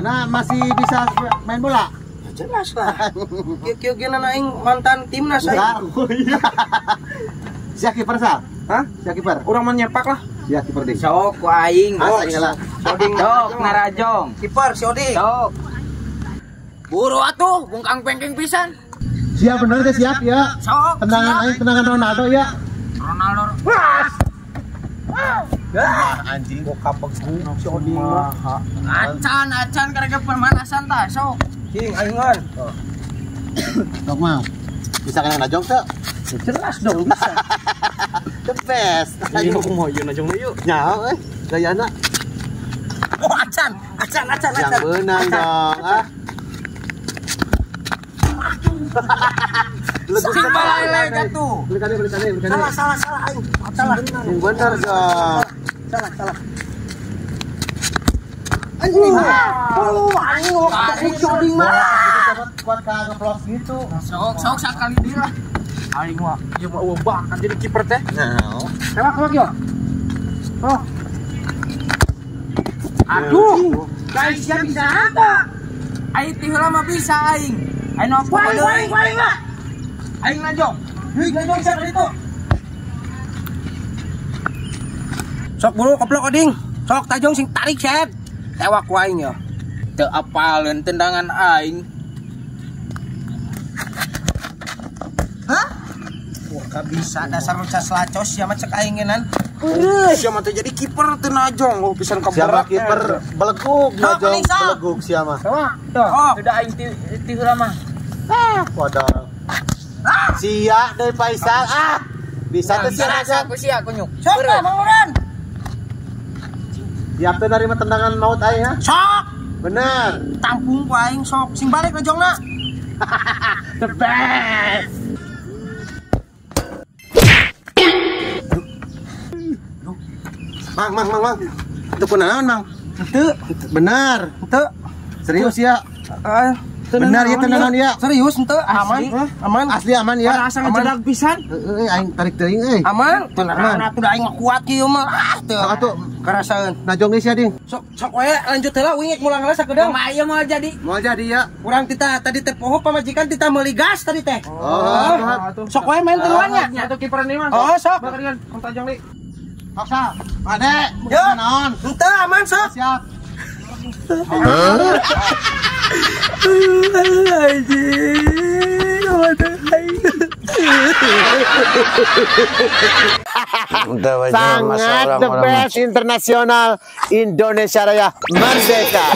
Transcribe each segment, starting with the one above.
Nah, masih bisa main bola? Ya, jelas lah. Kieu-kieu aing mantan timnas aing. Sia kiper sa? Hah? Sia kiper. Urang mah nyepak lah. Sia kiper deh. Sok ku aing. Oding sok narajong. Kiper si Oding. Sok. Buru atuh, bungkang pengking pisan. Siap bener deh, siap ya. Sok. Tendangan aing, tendangan Ronaldo ya. Ronaldo. Ah, anjing bokap begu si Oding mah. Acan karena pemanasan tah sok. Cing aingan. Sok mah. Bisa kena najong teu? Jelas dong bisa. The best. Ayo kumaha ieu najong yuk. Nyaho euy, gayana. Oh, acan. Yang beunang dong, ah. Sing balai atuh. Beli kane. Salah aing. Salah. Yang bener dong. Salah. Anjing. Oh, anjing si Oding mah. Kuat ka ngeplok gitu. Sok sakali deui lah. Aing mah ieu mah eueuh bahkan jadi kiper teh. Nah. Tewak yo. Oh. Aduh, guys sia bisa apa? Aing ti heula mah bisa aing. Aing apa aing lah. Aing najong. Heuy najong sia ka ditu. Sok buru keplok Oding. Sok tajong sing tarik set. Tewak ku aing ya. Teu apaleun tendangan aing. Hah? Wah, gak bisa dasar lucas lacos sia mah cek aing ngenan. Sia mah teh jadi kiper teu najong. Oh, pisan keberak. Siapa kiper belegug najong belegug sia mah. Oh, sudah aing ti heula mah. Ah, wadah. Sia deui Faisal ah. Bisa teh sia najong. Aku sia aku nyuk. Sok Mang Uran. Siap teh narima tendangan maut aing ha? Sok. Bener. Tampung ku aing sok sing balik najongna. The best. Mang. Itu kunaon, Mang? Henteu. Benar. Henteu. Serius ya? Benar ya tendangan ya? Serius henteu, aman. Aman. Asli aman ya. Asa ngejedag pisan. Heeh, aing tarik teuing euy. Aman. Tenang atuh da aing mah kuat kieu mah. Ah teu. Atuh karasaeun. Najong geus ya, Ding. Sok we lanjut heula wingek mulang heula sakedeung. Kumaha ieu moal jadi? Moal jadi ya. Urang tita tadi teh poho pamajikan tita meuli gas tadi teh. Oh, sok we main tiluan nya. Atuh kiperan ieu mah. Oh, sok. Bakal kong tajong deui. Sok sa. Ade, naon? Henteu aman sok. Siap. Sangat the best internasional Indonesia Raya Merdeka.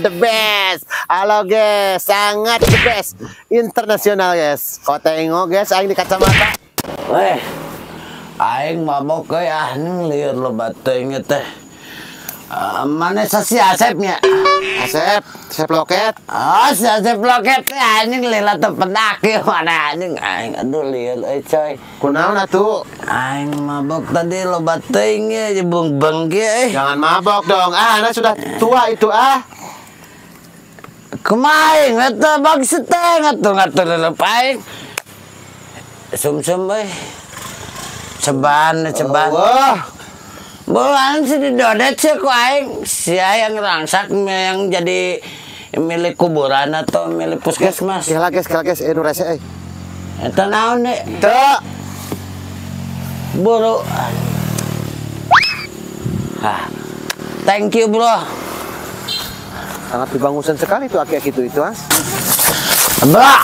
The best. Halo guys, sangat the best internasional guys. Kau tengok guys, aing di kacamata. Weh, aing mabok euy ah lieur loba teuing teh. Mana si Asepnya? Asep Loket. Oh, si Asep Loket teh anjing lila teu pedak ieu mana anjing aing aduh lieur euy coy. Kunaon atuh? Aing mabok tadi loba teuing ye bung-beng ge euy. Jangan mabok dong. Ah, anak sudah tua itu ah. Kumaha aing eta maksud teh ngatur-ngatur leup aing. Sumsum euy. Ceban. Wah. Bukan sih didodet sih ku aing. Sia yang rangsak yang jadi milik kuburan atau milik puskesmas. Kela guys, nu rese euy. Eta naon deui? Teu. Buru. Hah. Thank you, bro. Sangat dibangusan sekali tuh aki-aki itu ah. Bro.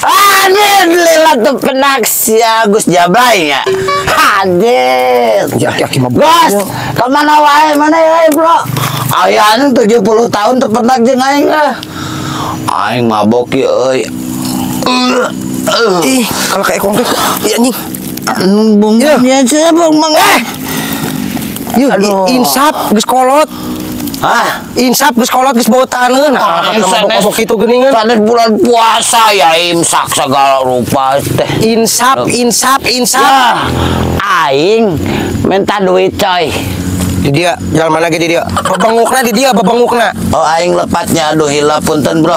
Anjir, lila tuh penak si Agus Jablay ya. Anjir. Gus, kemana wae mana ya, bro? Ayah 70 tahun tuh penak jeung aing ah. Aing mabok ye euy. Ih, kalau kayak kongkek, ya anjing. Bung ya, bung mang. Yuk, insap geus kolot. Hah? Insap geus kolot geus bau taneuh. Nah, mabok-mabok kitu geuningan. Sanes bulan puasa ya imsak segala rupa teh. Insap, insap, insap. Ya, aing minta duit coy. Di dia, jalan mana ge di dia? Babangukna di dia, babangukna. Oh, aing lepatnya aduh hilap punten, Bro.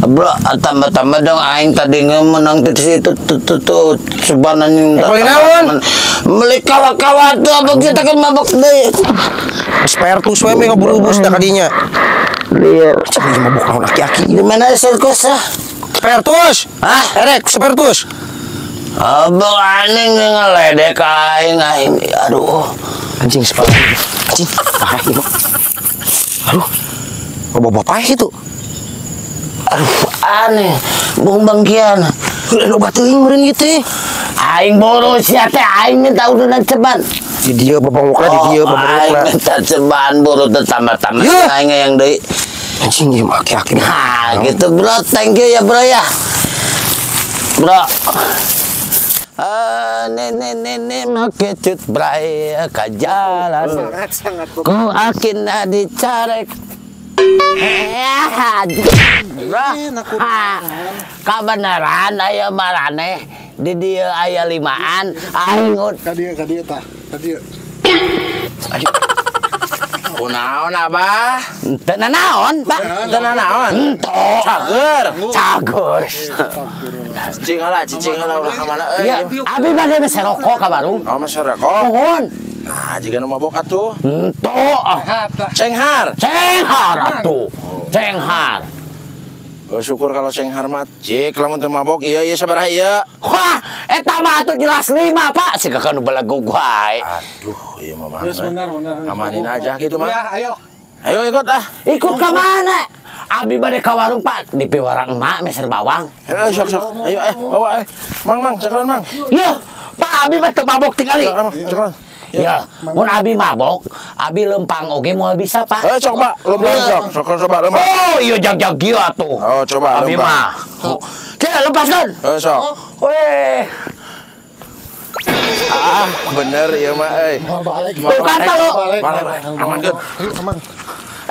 Bro, tambah-tambah dong aing tadi menang di situ tuh sebanan beli naon? Beli kawa-kawa tuh abang kita kan mabok deui. Spertus we meh ngaburubus da kadinya. Iya. Cek mabok naon aki-aki. Di mana sirkus ah? Spertus. Hah? Erek spertus. Abang aneh ngeledek aing aing. Aduh. Anjing sepatu. Anjing parah ieu. Aduh. Bapak-bapak itu. Aduh, aneh. Bung bangkian. Loba teuing meureun ieu teh. Aing boro sia teh aing minta udunan ceban. Di dieu babangukna di dieu babangukna. Aing minta ceban boro teh tambah-tambah aing yang deui. Anjing ieu mah aki-aki. Nah, gitu bro, thank you ya bro ya. Bro. Nene make cut bray ka jalan. Sangat ku akin dicarek. Kabeneran aya maraneh di dieu aya limaan aing ka dieu tah ka dieu. Kunaon abah? Teu nanaon, Pak. Teu nanaon. Henteu. Cager. Cager. Cicing heula, cicing heula ulah ka mana euy. Ya, abi bade meser rokok ka warung. Oh, meser rokok. Nuhun. Nah, jiga nu mabok atuh. Henteu. Cenghar. Cenghar atuh. Cenghar. Oh, syukur kalau cenghar mah cik lamun teu mabok ieu ieu sabaraha ieu. Wah, eta mah atuh jelas 5, Pak. Siga ka nu belegug wae. Aduh, ieu mah. Geus benar benar. Amanin aja gitu mah. Ya, ayo. Ayo ikut ah. Ikut ka mana? Abi bade ka warung, Pak. Di piwarang emak meser bawang. Ayo sok sok. Ayo bawa Mang mang ceklan mang. Yo, Pak abi mah teu mabok tingali. Ceklan. Ya, mun abi mabok, abi lempang oge moal bisa, Pak. Eh, sok, Pak. Lempang sok. Sok coba lempang. Oh, iya jag-jag ieu atuh. Oh, coba abi mah. Kira lepaskan. Eh, sok. Weh. Ah, bener ieu mah euy. Balik. Tuh kan lo. Balik. Aman keun. Aman.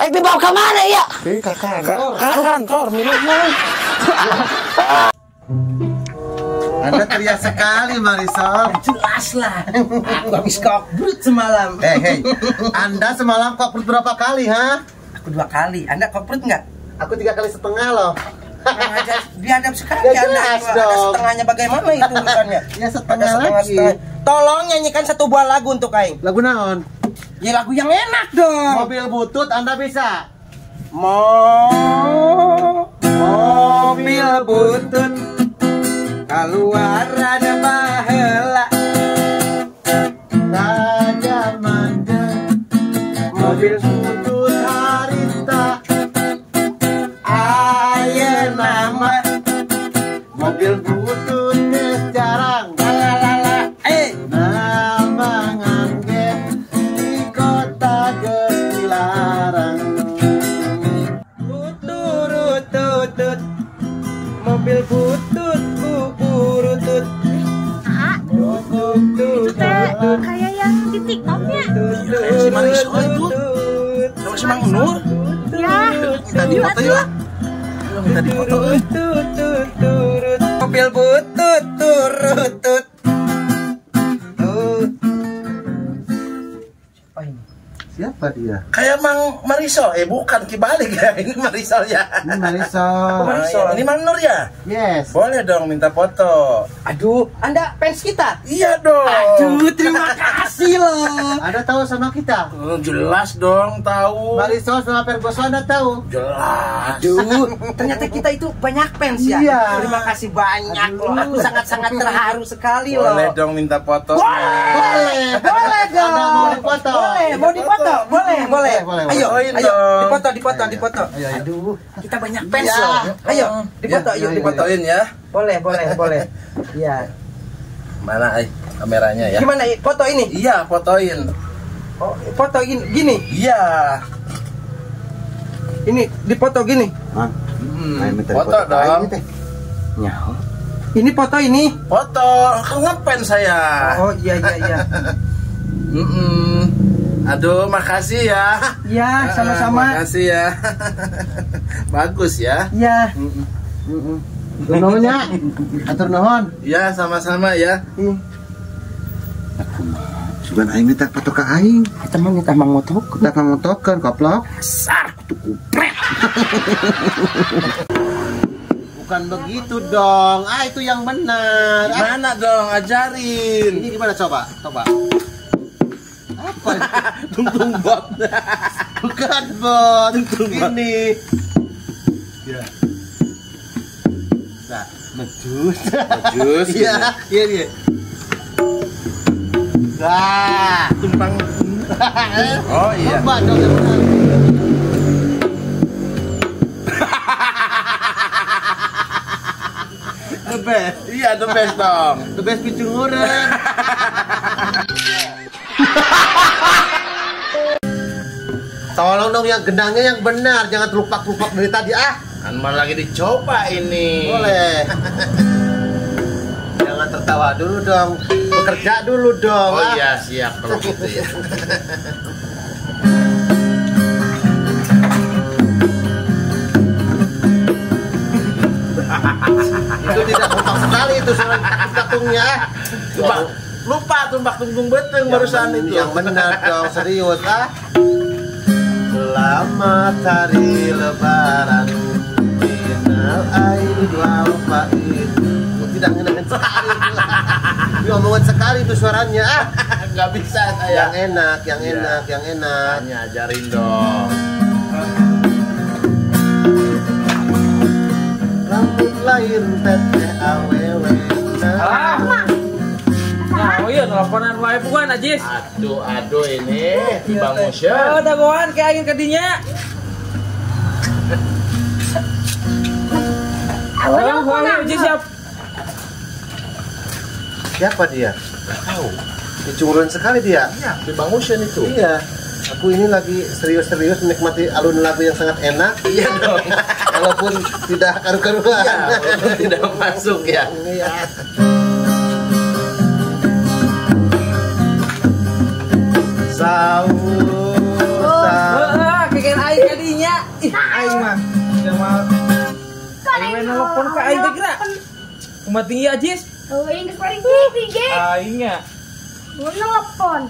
Eh, dibawa ke mana ya? Ke kantor. Ke kantor miliknya. Anda teriak sekali, Marisol. Jelas lah. Aku habis kokbrut semalam. Hei, Anda semalam kokbrut berapa kali, ha? Aku 2 kali. Anda kokbrut nggak? Aku 3,5 kali loh. Biadab sekali ya, Anda. Jelas ada setengahnya bagaimana itu urusannya? Ya setengah lagi. Setengah. Tolong nyanyikan 1 buah lagu untuk aing. Lagu naon? Ya lagu yang enak dong. Mobil butut Anda bisa. Mobil butut keluar ada baheula raja manja mobil butut harita ayeuna mah mobil butut geus jarang lalalala nama ngangge di kota geus dilarang buturututut mobil butut burutut. Itu teh kayak yang di TikToknya. Kayak si Marisol itu. Sama si Mang Nur. Ya. Minta dipoto yuk. Minta dipoto. Mobil butut turutut. Siapa ini? Siapa dia? Kayak Mang Marisol. Bukan kibalik ya. Ini Marisol ya. Ini Marisol. Marisol. Ini Mang Nur ya? Yes. Boleh dong minta foto. Aduh, Anda fans kita? Iya dong. Aduh, terima kasih loh. Anda tahu sama kita? Jelas dong tahu. Marisol sama Ferguson Anda tahu? Jelas. Aduh, ternyata kita itu banyak fans ya. Iya. Terima kasih banyak loh. Aku sangat-sangat terharu sekali loh. Boleh dong minta foto. Boleh. Boleh dong. Anda mau dipoto? Boleh, mau dipoto. Boleh, boleh. Ayo, ayo, dipoto, dipoto, dipoto. Aduh, kita banyak fans loh. Ayo, dipoto, yuk dipotoin ya. Boleh, boleh, boleh. Iya. Mana kameranya ya? Gimana foto ini? Iya, fotoin. Oh, foto ini gini. Iya. Ini dipoto gini. Hah? Foto dong. Nyaho. Ini foto ini. Foto, kan ngefans saya. Oh, iya iya iya. Aduh, makasih ya. Ya, sama-sama. Makasih ya. Bagus ya. Ya. Nuhun nya. Atur nuhun. Ya, sama-sama ya. Sugan aing teh patok ka aing. Eta mah nitah mangotok. Tah mangotokeun koplok. Dasar kutu kupret. Bukan begitu dong. Ah, itu yang benar. Gimana dong? Ajarin. Ini gimana coba? Coba. Apa? Tungtung bot. Bukan bot. Ini. Ya. Nah, mejus. Mejus. Iya, iya iya. Nah, tumpang. Oh iya. Coba dong yang benar. The best. Iya, the best dong. The best picunguran. Tolong dong yang gendangnya yang benar, jangan terlupak-lupak dari tadi ah. Kan malah lagi dicoba ini. Boleh. Jangan tertawa dulu dong, bekerja dulu dong. Oh iya, siap kalau gitu ya. Itu tidak kompak sekali itu suara takungnya. Lupa tumbak tungtung beteng barusan itu. Yang benar dong, serius ah. Selamat hari Lebaran, minal aidin wal faizin. Tidak ngenakan sekali itu. Diomongan sekali itu suaranya ah. Nggak bisa saya. Yang enak, yang enak, yang enak. Hanya ajarin dong. Rambut lain teteh awewe. Ah. Nah, oh iya, teleponan wae bukan Ajis. Aduh, aduh ini Bang Musya. Oh, dagoan kayak angin kadinya. Oh, Ajis siap. Siapa dia? Gak tahu. Dicurun sekali dia. Iya, di Bang Musya itu. Iya. Aku ini lagi serius-serius menikmati alun lagu yang sangat enak. Iya dong. Walaupun tidak karu-karuan. Iya, walaupun tidak masuk ya. Iya. Sahur, sahur. Keken aing kadinya. Ih, aing mah. Jamal. Aing nelpon ka aing teh kira. Kumaha tinggi Ajis? Oh, aing geus paling tinggi. Aing nya. Mau nelpon.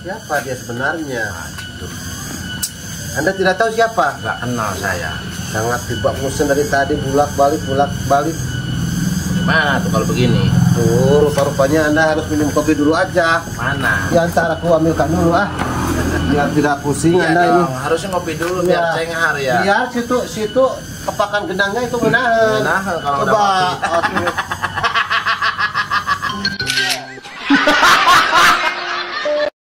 Siapa dia sebenarnya? Aduh. Anda tidak tahu siapa? Gak kenal saya. Sangat tibak musim dari tadi bulak-balik bulak-balik. Gimana tuh kalau begini? Tuh, rupa-rupanya Anda harus minum kopi dulu aja. Mana? Ya ntar aku ambilkan dulu ah. Biar tidak pusing iya Anda dong, ini. Harusnya ngopi dulu biar ya. Cenghar ya. Biar situ kepakan gendangnya itu menahan. Menahan kalau coba. Udah ngopi.